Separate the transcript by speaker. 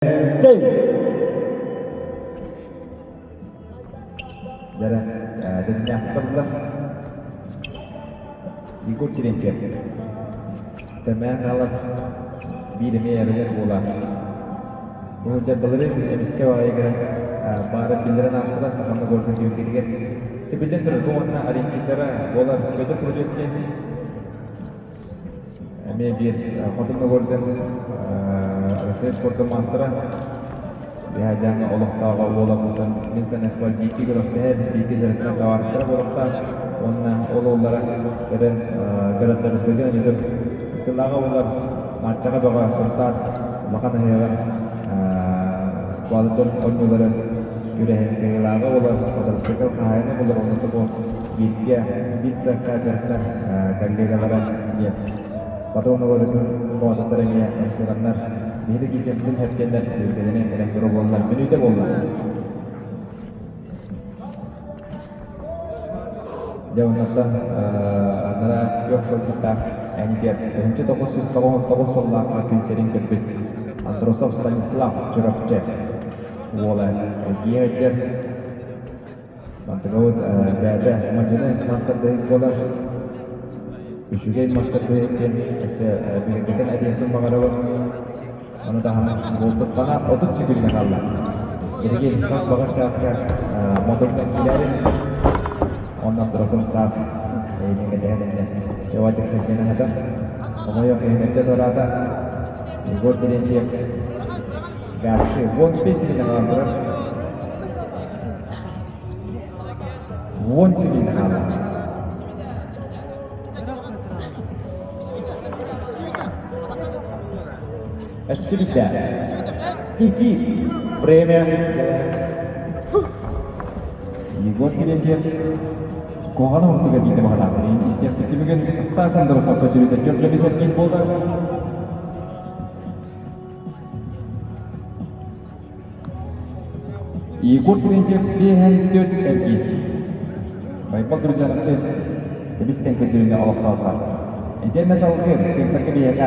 Speaker 1: Дьэрэ, дэтиннээхтик Егор Терентьев Тэмээн Хаҥалас биир эмиэ эбэлэр буола. Бу сылдьар былырыын эмискэ баҕайы кэлэн баара биллэрэн ааспыта Сахамы гордон түһүлгэтигэр. Биллэн турар, бу уонна ориентирдара буолар Петр Прудецкий Эмиэ биир Хотун Ногорден Россия спордун маастара Биһадьаҥҥа олохтооҕо уола буолан мин саныахпар бииргэ күрэхтэһэр, бииргэ дьарыктанар табаарыстара буолуохтаах уонна ол уоллара көрөн көрөттөрбүтүн өнүтүк кыттыылааҕа буолар Мааччаҕа бөҕө Сунтаар улахан ыһыаҕар Куадатор оонньуулары күрэһин кыайыылааҕа буолар, мотоцикл хаһаайына буолар уонна бу бииргэ биир цехха дьарыктар коллегалара диэн Потом олорутун боотаттар эмиэ ымсыраннар, биһиги киисэммитин хэпкэннэр, түһүлгэлэрин кэлэн турар буоллар, мүнүүтэ буолла. Дьэ оннуттан анараа күөх сылдьыттаах эҥгэр 1999 сыллаахха күн сирин көрбүт Андросов Станислав Чурапчы уола эргийэ сылдьар. Мантыгабыт бэйэтэ мадьыны мастардыһыт буолар. Үчүгэй мастардыһыт диэн өссө бигэргэтэн этиэхпин баҕарабын. Ону таһынан буолбут 30 секүндэ хаалла. Билигин хас баҕар чааска модултан киирэрин, онно Андросов Стас эйигин кэтэһэн иннэ. Чаватик кэргэнэ хатар. Хомойуох иһин эрдэ туораата. Егор Терентьев Газты 15 секунда хаалан турар. 10 секунда хаалла. Өссө Кики. Время. Егор Терентьев куһаҕан оһохтуга биирдэ баҕалаах. Истиэхпит түмүгүн Стас Андросов көтүрүтэ төрт сэргиин буолар. Егор Терентьев биэһэн төрт эргиир. Байбал Друзьяновты эбистэн көрдөрүүнү олохтоотулар. Итиэннэ салгыы секторга биһиэхэ.